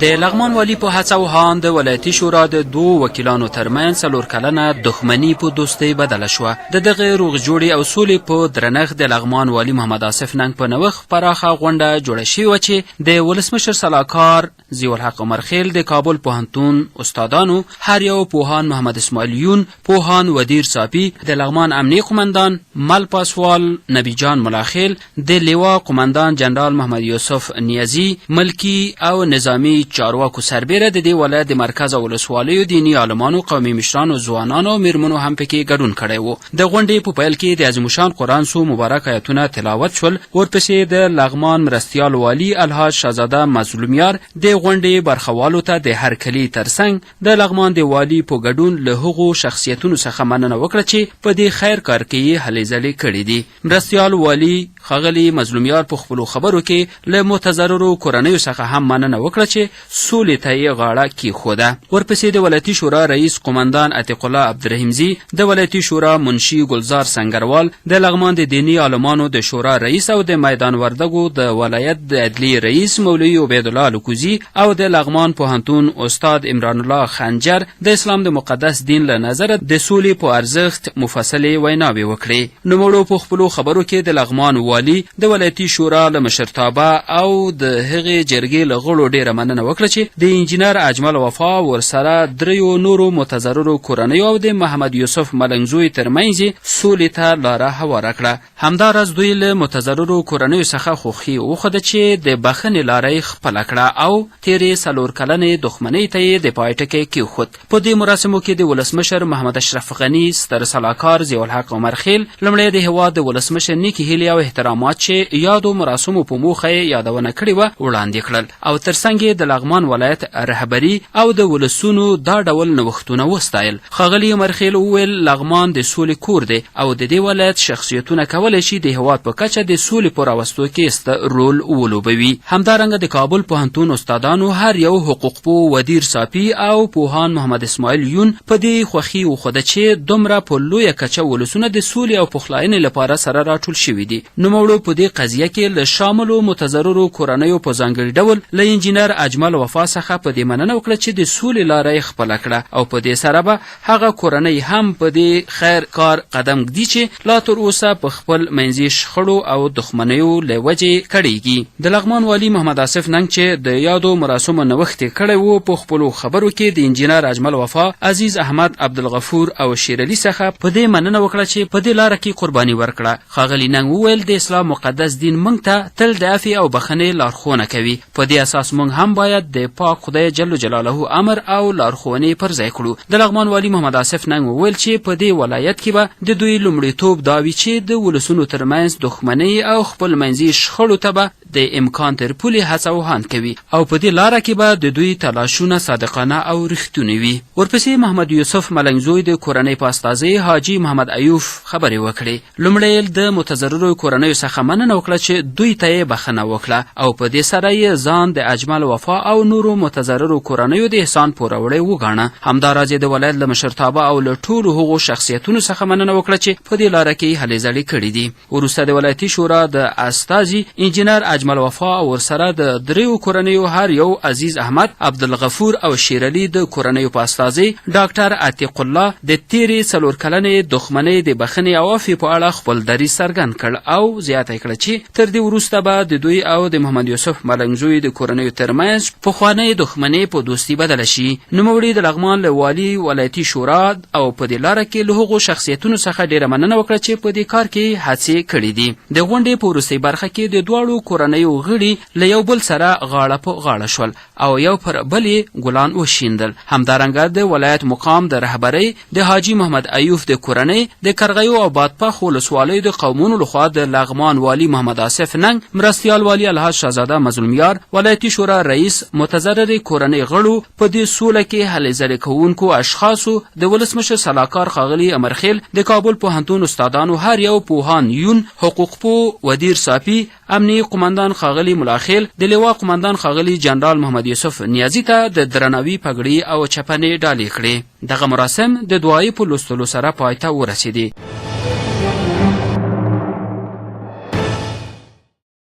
د لغمان والي په هڅه او هاند د ولایتي شورا د دوو وکیلانو ترمنځ 4 کلنه دښمني په دوستۍ بدله شوه. د دغې روغ جوړې او سولې په درنښت د لغمان والي محمد آصف ننګ په نوښت پراخه غونډه جوړه شوې وه چې د ولسمشر سلاکار ضیاءالحق عمرخیل، د کابل پوهنتون استادانو هر یو پوهان محمد اسماعیل یون، پوهان ودیر څاپي، د لغمان امنیې قومندان مل پاسوال نبي جان ملاخیل، د لوا قومندان جنرال محمد یوسف نیازي، ملکي او نظامي چارواکو سربېره د دې ولایت د مرکز او ولسوالیو دیني عالمانو، قومي مشرانو، ځوانانو او میرمنو هم پکې ګډون کړی وو. د غونډې په پیل کې د عظیم الشان قرآن څو مبارک آیتونه تلاوت شول. ورپسې د لغمان مرستیال والي الحاج شهزاده مظلومیار د غونډې برخوالو ته د هرکلي ترڅنګ د لغمان د والي په ګډون له هغو شخصیتونو څخه مننه وکړه چې په دې خیر کار کې یې هلې ځلې کړې دي. مرستیال والي ښاغلي مظلومیار په خپلو خبرو کې له متضررو کورنیو څخه هم مننه وکړه چې سولې ته یې غاړه کیښوده. ورپسې د ولایتي شورا رئیس قومندان عتیق الله عبدالرحیمزي، د ولایتي شورا منشي ګلزار سنګروال، د لغمان د دیني عالمانو د شورا رئیس او د میدان وردګو د ولایت د عدلیې رئیس مولوي عبیدالله الکوزي او د لغمان پوهنتون استاد عمران الله خنجر د اسلام د مقدس دین له نظره د سولې په ارزښت مفصلې ویناوې وکړې. نوموړو په خپلو خبرو کې د لغمان والي، د ولایتي شورا له مشرتابه او د هغې جرګې له غړو ډېره مننه وکړه چې د انجینر اجمل وفا ورسره دریو نورو متضررو کورنیو او د محمد یوسف ملنګزوی ترمنځ یې سولې ته لاره هواره کړه. همداراز دوی له متضررو کورنیو څخه خوښي وښوده چې د بخښنې لاره یې خپله کړه او تېرې 4 کلنې دښمنۍ ته یې د پای ټکی کېښود. په دې مراسمو کې د ولسمشر محمد اشرف غني ستر سلاکار ضیاءالحق عمرخیل لومړی د هېواد د ولسمشر نیکې هیلې او احترامات چې یادو مراسمو په موخه یې یادونه کړې وه وړاندې کړل او ترڅنګ یې د لغمان ولایت رهبري او د ولسونو دا ډول نوښتونه وستایل. ښاغلي عمرخیل وویل، لغمان د سولې کور دی او د دې ولایت شخصیتونه کولی شي د هېواد په کچه د سولې په راوستو کې ستر رول ولوبوي. همدارنګه د کابل پوهنتون استادانو هر یو حقوقپوه ودیر ساپي او پوهان محمد اسماعیل یون په دې خوښي وښوده چې دومره په لویه کچه ولسونه د سولې او پخلاینې لپاره سره راټول شوي دي. نوموړو په دې قضیه کې له شاملو متضررو کورنیو په ځانګړي ډول له انجینر اجمل وفا څخه په دې مننه وکړه چې د سولې لاره یې خپله کړه او په دې سره به هغه کورنۍ هم په دې خیر کار قدم ږدي چې لا تر اوسه په خپل منځي شخړو او دښمنیو له وجې کړیږي. د لغمان والي محمد آصف ننګ چې د یادو مراسمو نوښت یې کړی و، په خپلو خبرو کې د انجینر اجمل وفا، عزیز احمد، عبدالغفور او شیرعلي څخه په دې مننه وکړه چې په دې لاره کې قرباني ورکړه. ښاغلي ننګ وویل، د اسلام مقدس دین موږ ته تل د عفې او بخښنې لارښوونه کوي. په دې اساس موږ هم باید د پاک خدای جل جلاله امر او لارښوونې پر ځای کړو. د لغمان والي محمد آصف ننګ وویل چې په دې ولایت کې به د دوی لومړیتوب دا وي چې د ولسونو ترمنځ دښمنۍ او خپل منځي شخړو ته به د امکان تر پولې هڅه او هاند کوي او په دې لاره کې به د دوی تلاشونه صادقانه او رښتوني وي. ورپسې محمد یوسف ملنګزوی د کورنۍ په استازۍ حاجي محمد ایوف خبرې وکړې. لومړی یې د متضررو کورنیو څخه مننه وکړه چې دوی ته یې بخښنه وکړه او په دې سره یې ځان د اجمل وفا او نورو متضررو کورنیو د احسان پوروړی وګاڼه. همداراز یې د ولایت له مشرتابه او له ټولو هغو شخصیتونو څخه مننه وکړه چې په دې لاره کې یې هلې ځلې کړې دي. وروسته د ولایتي شورا د استازي انجینر اجمل وفا او ورسره د دریو کورنیو هر یو عزیز احمد، عبدالغفور او شیرعلي د کورنیو په استازۍ ډاکټر عتیق الله د تیرې 4 کلنې دښمنۍ د بخښنې او عفوې په اړه خپل دریځ څرګند کړ او زیاته یې کړه چې تر دې وروسته به د دوی او د محمد یوسف ملنګزوی د کورنیو ترمنځ پخوانۍ دښمنۍ په دوستي بدله شي. نوموړي د لغمان له والي، ولایتي شورا او په دې لاره کې له هغو شخصیتونو څخه ډېره مننه وکړه چې په دې کار کې یې هڅې کړې دي. د غونډې په وروستۍ برخه کې د دواړو کورنیو غړي له یو بل سره غاړه په غاړه شول او یو پر بل یې ګلان وشیندل. همدارنګه د ولایت مقام د رهبرۍ، د حاجي محمد ایوف د کورنۍ، د کرغیو او بادپښ ولسوالیو د قومونو لخوا د لغمان والي محمد آصف ننګ، مرستیال والي الحاج شهزاده مظلومیار، ولایتي شورا رئیس، متضررې کورنۍ غړو، په دې سوله کې هلې ځلې کوونکو اشخاصو، د ولسمشر سلاکار ښاغلي امرخیل، د کابل پوهنتون استادانو هر یو پوهان یون، حقوقپوه ودیر ساپي، امنیې قومندان ښاغلي ملاخیل، د لوا قومندان ښاغلي جنرال محمد یوسف نیازي ته د درناوي پګړي او چپنې ډالۍ کړې. دغه مراسم د دعایې په لوستلو سره پای ته ورسېدې.